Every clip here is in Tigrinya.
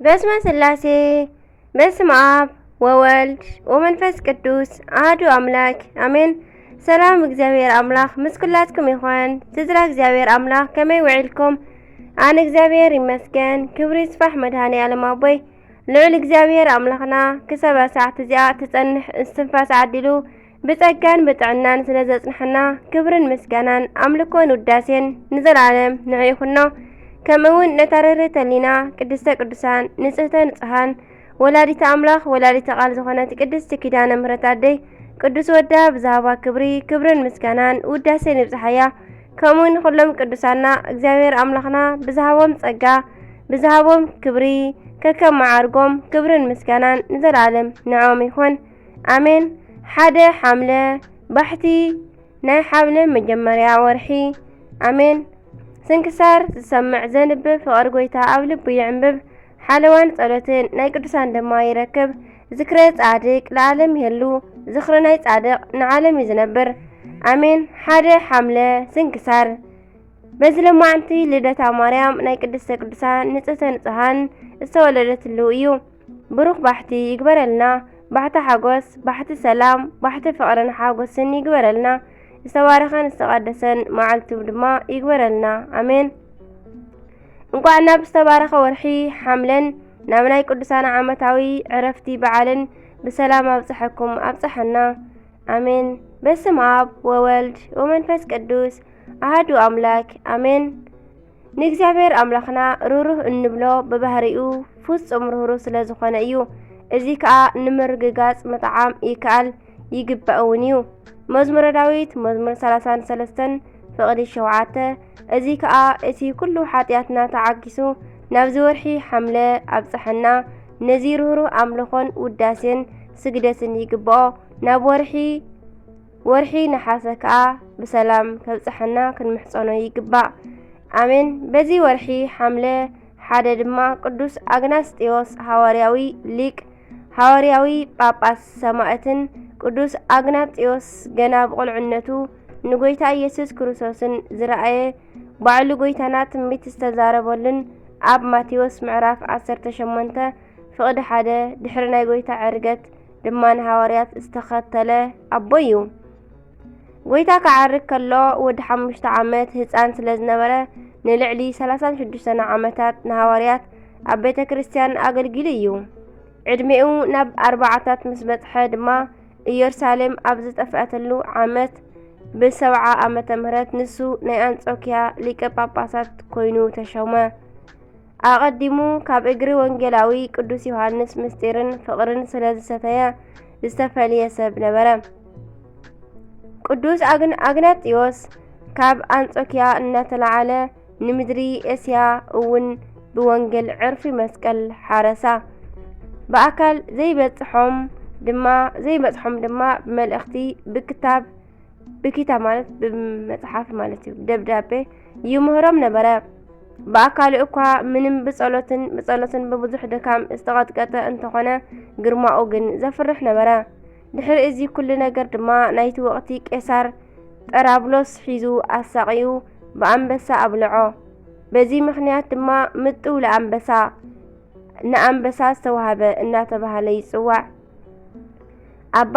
በስመ ስላሴ፣ በስመ ኣብ ወወልድ ወመንፈስ ቅዱስ ኣሐዱ ኣምላክ ኣሜን። ሰላም እግዚኣብሔር ኣምላክ ምስ ኩላትኩም ይኾን። ስድራ እግዚኣብሔር ኣምላክ ከመይ ውዒልኩም? ኣነ እግዚኣብሔር ይመስገን፣ ክብሪ ይስፋሕ መድኃኔ ዓለም ኣቦይ። ልዑል እግዚኣብሔር ኣምላኽና ክሳብ ሳዓት እዚኣ ትጸንሕ እስትንፋስ ዓዲሉ ብጸጋን ብጥዕናን ስለ ዘጽንሐና ክብርን ምስጋናን ኣምልኮን ውዳሴን ንዘለዓለም ንዑ ይኹኖ። ከምኡ እውን ነታ ርህርህቲ ሕሊና ቅድስተ ቅዱሳን ንጽህተ ንጹሃን ወላዲተ ኣምላኽ ወላዲተ ቃል ዝኾነት ቅድስቲ ኪዳነ ምሕረት ኣደይ ቅዱስ ወዳ ብዝሃባ ክብሪ ክብርን ምስጋናን ውዳሴን ይብጽሓያ። ከምኡ ንኹሎም ቅዱሳና እግዚኣብሔር ኣምላኽና ብዝሃቦም ጸጋ ብዝሃቦም ክብሪ ከከም መዓርጎም ክብርን ምስጋናን ንዘለዓለም ንዕኦም ይኹን። ኣሜን። ሓደ ሓምለ ባሕቲ ናይ ሓምለ መጀመርያ ወርሒ። ኣሜን። ስንክሳር ዝሰምዕ ዘንብብ ፍቕሪ ጎይታ ኣብ ልቡ ይዕንብብ። ሓለዋን ጸሎትን ናይ ቅዱሳን ድማ ይረክብ። ዝክረ ጻድቅ ለዓለም ይህሉ። ዝኽሪ ናይ ጻድቅ ንዓለም እዩ ዝነብር። ኣሜን። ሓደ ሓምለ ስንክሳር። በዚ ለማዕንቲ ልደታ ማርያም ናይ ቅድስተ ቅዱሳን ንጽህተ ንጹሃን ዝተወለደትሉ እዩ። ብሩኽ ባሕቲ ይግበረልና። ባሕቲ ሓጎስ፣ ባሕቲ ሰላም፣ ባሕቲ ፍቕርን ሓጎስን ይግበረልና። ዝተባረኸን ዝተቐደሰን መዓልቲ ድማ ይግበረልና። ኣሜን። እንቋዕ ናብ ዝተባረኸ ወርሒ ሓምለን ናብ ናይ ቅዱሳን ዓመታዊ ዕረፍቲ በዓልን ብሰላም ኣብጽሐኩም ኣብጽሐና። ኣሜን። በስመ ኣብ ወወልድ ወመንፈስ ቅዱስ ኣሐዱ ኣምላክ ኣሜን። ንእግዚኣብሔር ኣምላኽና ርህሩህ እንብሎ ብባህሪኡ ፍጹም ርህሩህ ስለ ዝኾነ እዩ። እዚ ከኣ ንምርግጋጽ ምጥዓም ይከኣል ይግባእ እውን እዩ። መዝሙረ ዳዊት መዝሙር ሰላሳን ሰለስተን ፍቕዲ ሸውዓተ። እዚ ከኣ እቲ ኩሉ ሓጢኣትና ተዓጊሱ ናብዚ ወርሒ ሓምለ ኣብጽሐና። ነዚ ርህሩህ ኣምልኾን ውዳሴን ስግደትን ይግብኦ። ናብ ወርሒ ወርሒ ነሓሰ ከኣ ብሰላም ከብጽሐና ክንምሕጸኖ ይግባእ። ኣሜን። በዚ ወርሒ ሓምለ ሓደ ድማ ቅዱስ ኣግናስጢዮስ ሃዋርያዊ ሊቅ፣ ሃዋርያዊ ጳጳስ ሰማዕትን ቅዱስ ኣግናጢዮስ ገና ብቑልዕነቱ ንጎይታ ኢየሱስ ክርስቶስን ዝረኣየ ባዕሉ ጎይታና ትንቢት ዝተዛረበሉን ኣብ ማቴዎስ ምዕራፍ ዓሰርተ ሸሞንተ ፍቕዲ ሓደ ድሕሪ ናይ ጎይታ ዕርገት ድማ ንሃዋርያት ዝተኸተለ ኣቦ እዩ። ጎይታ ክዓርግ ከሎ ወዲ ሓሙሽተ ዓመት ህጻን ስለ ዝነበረ ንልዕሊ ሰላሳን ሽዱሽተን ዓመታት ንሃዋርያት ኣብ ቤተ ክርስቲያን ኣገልጊሉ እዩ። ዕድሜኡ ናብ ኣርባዓታት ምስ በጽሐ ድማ ኢየሩሳሌም ኣብ ዝጠፍአትሉ ዓመት ብሰብዓ ዓመተ ምህረት ንሱ ናይ ኣንጾኪያ ሊቀ ጳጳሳት ኮይኑ ተሾመ። ኣቐዲሙ ካብ እግሪ ወንጌላዊ ቅዱስ ዮሃንስ ምስጢርን ፍቕርን ስለ ዝሰተየ ዝተፈልየ ሰብ ነበረ። ቅዱስ ኣግን-፣ ኣግናጢዮስ ካብ ኣንጾኪያ እናተላዓለ ንምድሪ እስያ እውን ብወንጌል ዕርፊ መስቀል ሓረሳ። ብኣካል ዘይበጽሖም ድማ፣ ዘይበጽሖም ድማ ብመልእኽቲ፣ ብክታብ፣ ብኪታ ማለት ብመጽሓፍ ማለት እዩ፣ ደብዳቤ ይምህሮም ነበረ። ብኣካሉ እኳ ምንም ብጸሎትን፣ ብጸሎትን ብብዙሕ ድካም ዝተቐጥቀጠ እንተኾነ፣ ግርማኡ ግን ዘፍርሕ ነበረ። ድሕሪ እዚ ኩሉ ነገር ድማ ናይቲ ወቕቲ ቄሳር ጠራብሎስ ሒዙ ኣሳቕዩ ብኣንበሳ ኣብልዖ። በዚ ምኽንያት ድማ ምጥው ለኣንበሳ፣ ንኣንበሳ ዝተዋህበ እናተባህለ ይጽዋዕ። ኣባ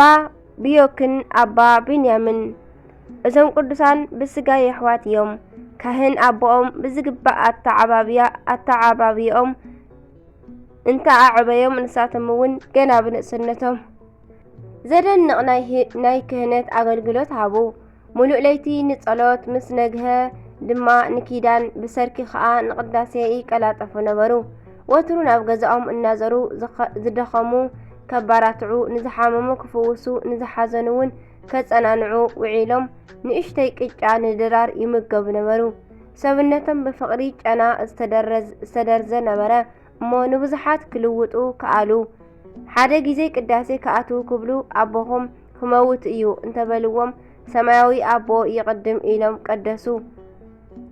ብዮክን ኣባ ቢንያምን እዞም ቅዱሳን ብስጋ የሕዋት እዮም። ካህን ኣቦኦም ብዝግባእ ኣተዓባብያ-፣ ኣተዓባብያኦም እንተ ኣዕበዮም ንሳቶም እውን ገና ብንእስነቶም ዘደንቕ ናይ ህ-፣ ናይ ክህነት ኣገልግሎት ሃቡ። ምሉእ ለይቲ ንጸሎት ምስ ነግሀ ድማ ንኪዳን፣ ብሰርኪ ኸኣ ንቕዳሴ ይቀላጠፉ ነበሩ። ወትሩ ናብ ገዛኦም እናዘሩ ዝኸ-፣ ዝደኸሙ ከባራትዑ፣ ንዝሓመሙ ክፍውሱ፣ ንዝሓዘኑ እውን ከጸናንዑ ውዒሎም ንእሽተይ ቅጫ ንድራር ይምገቡ ነበሩ። ሰብነቶም ብፍቕሪ ጨና ዝተደረዝ-፣ ዝተደርዘ ነበረ እሞ ንብዙሓት ክልውጡ ከኣሉ። ሓደ ግዜ ቅዳሴ ክኣትዉ ክብሉ ኣቦኹም ክመውት እዩ እንተበልዎም ሰማያዊ ኣቦ ይቕድም ኢሎም ቀደሱ።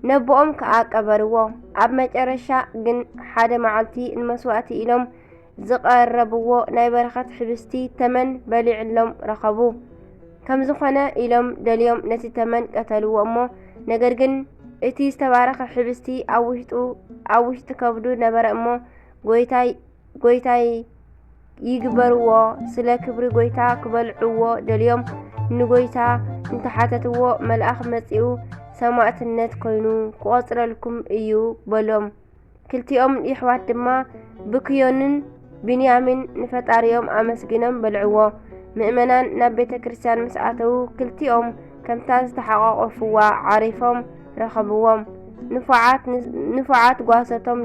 ነቦኦም ከኣ ቀበርዎ። ኣብ መጨረሻ ግን ሓደ መዓልቲ ንመስዋእቲ ኢሎም ዝቐረብዎ ናይ በረኸት ሕብስቲ ተመን በሊዕሎም ረኸቡ። ከም ዝኾነ ኢሎም ደልዮም ነቲ ተመን ቀተልዎ እሞ፣ ነገር ግን እቲ ዝተባረኸ ሕብስቲ ኣብ ውሽጡ፣ ኣብ ውሽጢ ከብዱ ነበረ እሞ፣ ጎይታይ ጎይታይ ይግበርዎ፣ ስለ ክብሪ ጎይታ ክበልዕዎ ደልዮም ንጎይታ እንተሓተትዎ፣ መልኣኽ መጺኡ ሰማእትነት ኮይኑ ክቖጽረልኩም እዩ በሎም። ክልቲኦም የሕዋት ድማ ብክዮንን ብንያሚን ንፈጣሪኦም ኣመስጊኖም በልዕዎ። ምእመናን ናብ ቤተ ክርስቲያን ምስ ኣተዉ፣ ክልቲኦም ከምታ ዝተሓቋቖፍዋ ዓሪፎም ረኸብዎም። ንፉዓት፣ ንፉዓት ጓሶቶም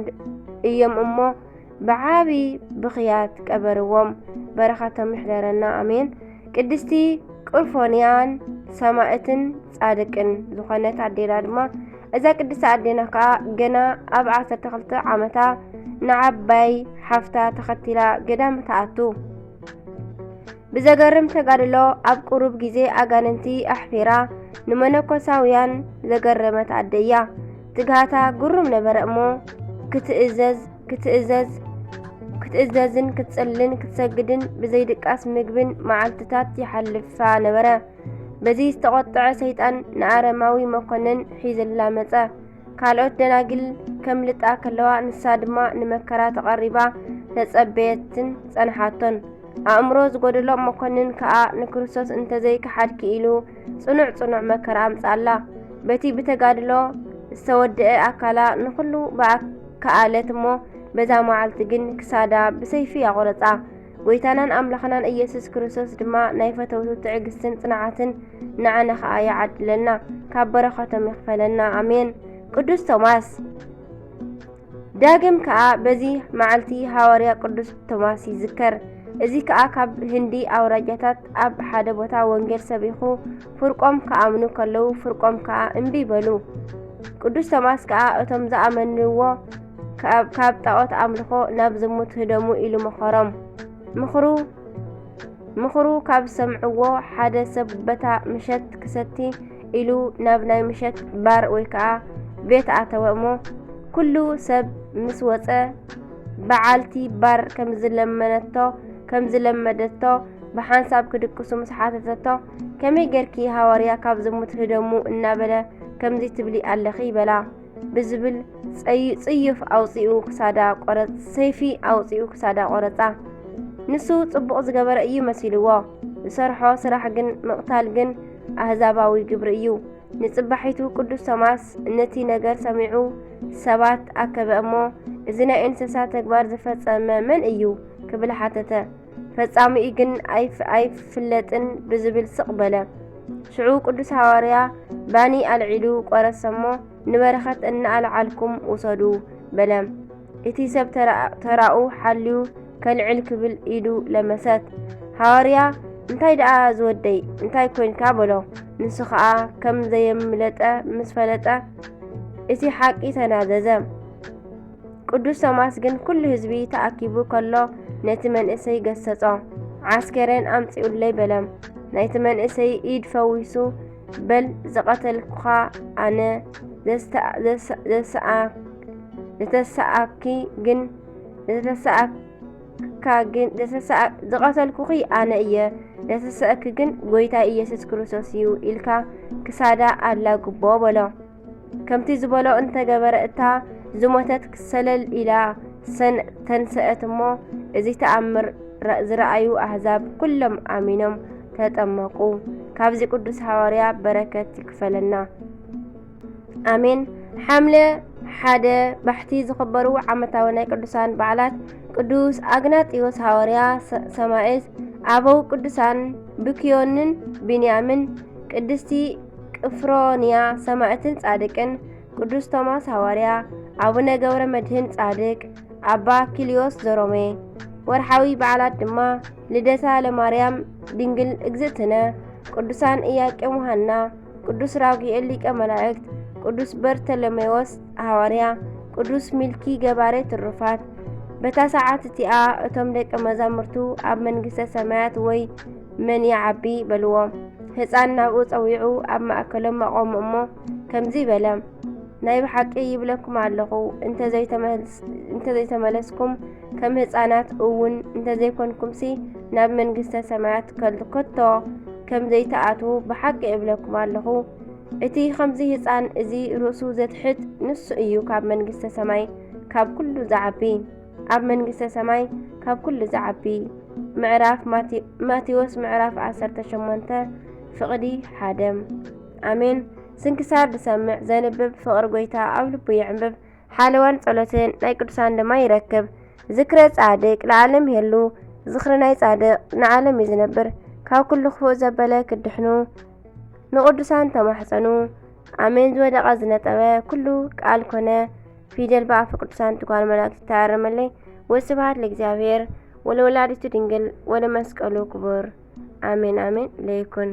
እዮም እሞ፣ ብዓቢ ብኽያት ቀበርዎም። በረኸቶም ይሕደረና፣ ኣሜን። ቅድስቲ ቁርፎንያን ሰማእትን ጻድቅን ዝኾነት ኣዴና ድማ፣ እዛ ቅድስቲ ኣዴና ከኣ ገና ኣብ ዓሰርተ ክልተ ዓመታ ንዓባይ ሓፍታ ተኸቲላ ገዳም ትኣቱ። ብዘገርም ተጋድሎ ኣብ ቁሩብ ግዜ ኣጋንንቲ ኣሕፊራ ንመነኮሳውያን ዘገረመት ኣደ እያ። ትግሃታ ግሩም ነበረ እሞ ክትእዘዝ፣ ክትእዘዝ፣ ክትእዘዝን ክትጽልን ክትሰግድን ብዘይድቃስ ምግብን መዓልትታት ይሓልፋ ነበረ። በዚ ዝተቖጥዐ ሰይጣን ንኣረማዊ መኮንን ሒዝላ መጸ። ካልኦት ደናግል ከምልጣ ከለዋ፣ ንሳ ድማ ንመከራ ተቐሪባ ተጸበየትን ጸንሓቶን። ኣእምሮ ዝጎደሎ መኮንን ከኣ ንክርስቶስ እንተዘይከሓድኪ ኢሉ ጽኑዕ ጽኑዕ መከራ ኣምጽኣላ። በቲ ብተጋድሎ ዝተወደአ ኣካላ ንኹሉ ብኣ-፣ ከኣለት እሞ፣ በዛ መዓልቲ ግን ክሳዳ ብሰይፊ ኣቑረጻ። ጎይታናን ኣምላኽናን ኢየሱስ ክርስቶስ ድማ ናይ ፈተውቱ ትዕግስትን ጽንዓትን ንዓና ኸኣ ይዓድለና፣ ካብ በረኸቶም ይኽፈለና። ኣሜን። ቅዱስ ቶማስ። ዳግም ከኣ በዚ መዓልቲ ሃዋርያ ቅዱስ ቶማስ ይዝከር። እዚ ከኣ ካብ ህንዲ ኣውራጃታት ኣብ ሓደ ቦታ ወንጌል ሰቢኹ፣ ፍርቆም ክኣምኑ ከለዉ፣ ፍርቆም ከኣ እምቢ በሉ። ቅዱስ ቶማስ ከኣ እቶም ዝኣመንዎ ካብ፣ ካብ ጣዖት ኣምልኾ ናብ ዝሙት ህደሙ ኢሉ መኸሮም። ምኽሩ፣ ምኽሩ ካብ ዝሰምዕዎ፣ ሓደ ሰብ በታ ምሸት ክሰቲ ኢሉ ናብ ናይ ምሸት ባር ወይ ከኣ ቤት ኣተወ እሞ፣ ኩሉ ሰብ ምስ ወጸ፣ በዓልቲ ባር ከም ዝለመነቶ፣ ከም ዝለመደቶ፣ ብሓንሳብ ክድቅሱ ምስ ሓተተቶ፣ "ከመይ ጌርኪ ሃዋርያ ካብ ዝሙት ህደሙ እናበለ ከምዚ ትብሊ ኣለኺ?" በላ። ብዝብል ጸይ-፣ ጽዩፍ ኣውጺኡ ክሳዳ ቆረጽ-፣ ሰይፊ ኣውጺኡ ክሳዳ ቆረጻ። ንሱ ጽቡቕ ዝገበረ እዩ መሲልዎ። ዝሰርሖ ስራሕ ግን ምቕታል ግን ኣህዛባዊ ግብሪ እዩ። ንጽባሒቱ ቅዱስ ቶማስ ነቲ ነገር ሰሚዑ ሰባት ኣከበ እሞ፣ "እዚ ናይ እንስሳ ተግባር ዝፈጸመ መን እዩ?" ክብል ሓተተ። ፈጻሚኡ ግን ኣይፍ-፣ ኣይፍለጥን ብዝብል ስቕ በለ። ሽዑ ቅዱስ ሃዋርያ ባኒ ኣልዒሉ ቆረሰ እሞ፣ "ንበረኸት እናኣልዓልኩም ውሰዱ" በለ። እቲ ሰብ ተራ-፣ ተራኡ ሓልዩ ከልዕል ክብል ኢዱ ለመሰት። ሃዋርያ፣ "እንታይ ደኣ ዝወደይ፣ እንታይ ኮይንካ?" በሎ። ንሱ ኸኣ ከም ዘየምለጠ ምስ ፈለጠ፣ እቲ ሓቂ ተናዘዘ። ቅዱስ ቶማስ ግን ኩሉ ህዝቢ ተኣኪቡ ከሎ ነቲ መንእሰይ ገሰጾ። "ዓስከሬን ኣምጽኡለይ" በለ። ናይቲ መንእሰይ ኢድ ፈዊሱ፣ "በል ዝቐተልኩኻ ኣነ፣ ዘስተ-፣ ዘስ-፣ ዘሰኣ-፣ ዘተሰኣኪ ግን፣ ዘተሰኣካ ግን፣ ዘተሰኣ-፣ ዝቐተልኩኺ ኣነ እየ፣ ዘተሰኣኪ ግን ጎይታ ኢየሱስ ክርስቶስ እዩ" ኢልካ ክሳዳ ኣላግቦ በሎ። ከምቲ ዝበሎ እንተገበረ፣ እታ ዝሞተት ሰለል ኢላ ሰን-፣ ተንሰአት እሞ፣ እዚ ተኣምር ረ-፣ ዝረኣዩ ኣህዛብ ኩሎም ኣሚኖም ተጠመቁ። ካብዚ ቅዱስ ሃዋርያ በረከት ይክፈለና። ኣሜን። ሓምለ ሓደ ባሕቲ ዝኽበሩ ዓመታዊ ናይ ቅዱሳን በዓላት ቅዱስ ኣግናጢዮስ ሃዋርያ ሰ-፣ ሰማዕት፣ ኣበው ቅዱሳን ብክዮንን ቢንያምን፣ ቅድስቲ ቅፍሮንያ ሰማዕትን ጻድቅን፣ ቅዱስ ቶማስ ሃዋርያ፣ ኣቡነ ገብረ መድህን ጻድቅ፣ ኣባ ኪልዮስ ዘሮሜ። ወርሓዊ በዓላት ድማ ልደታ ለማርያም ድንግል እግዝእትነ፣ ቅዱሳን ኢያቄም ወሃና፣ ቅዱስ ራጉኤል ሊቀ መላእክት፣ ቅዱስ በርተሎሜዎስ ሃዋርያ፣ ቅዱስ ሚልኪ ገባሬ ትሩፋት። በታ ሰዓት እቲኣ እቶም ደቀ መዛሙርቱ ኣብ መንግስተ ሰማያት ወይ መን ይዓቢ በልዎ። ህፃን ናብኡ ጸዊዑ ኣብ ማእከሎም ኣቖሞ እሞ ከምዚ በለ፣ ናይ ብሓቂ ይብለኩም ኣለኹ፣ እንተዘይተመልስ-፣ እንተዘይተመለስኩም ከም ህፃናት እውን እንተዘይኮንኩምሲ ናብ መንግስተ ሰማያት ከል-፣ ከቶ ከም ዘይትኣትዉ ብሓቂ እብለኩም ኣለኹ። እቲ ከምዚ ህፃን እዚ ርእሱ ዘትሕት ንሱ እዩ ካብ መንግስተ ሰማይ ካብ ኩሉ ዝዓቢ። ኣብ መንግስተ ሰማይ ካብ ኩሉ ዝዓቢ። ምዕራፍ ማቴዎስ ምዕራፍ ዓሰርተ ሸሞንተ ፍቕዲ ሓደ። ኣሜን። ስንክሳር ዝሰምዕ ዘንብብ ፍቕሪ ጎይታ ኣብ ልቡ የዕንብብ። ሓለዋን ጸሎትን ናይ ቅዱሳን ድማ ይረክብ። ዝክረ ጻድቅ ለዓለም ይህሉ። ዝኽሪ ናይ ጻድቅ ንዓለም እዩ ዝነብር። ካብ ኩሉ ክፉእ ዘበለ ክድሕኑ ንቅዱሳን ተማሕጸኑ። ኣሜን። ዝወደቐ ዝነጠበ ኩሉ ቃል ኮነ። ፊደል ብኣፈ ቅዱሳን ትጓል መላእክት ይተኣረመለይ። ወስብሐት ለእግዚኣብሔር ወለወላዲቱ ድንግል ወለመስቀሉ ክቡር። ኣሜን ኣሜን ለይኩን።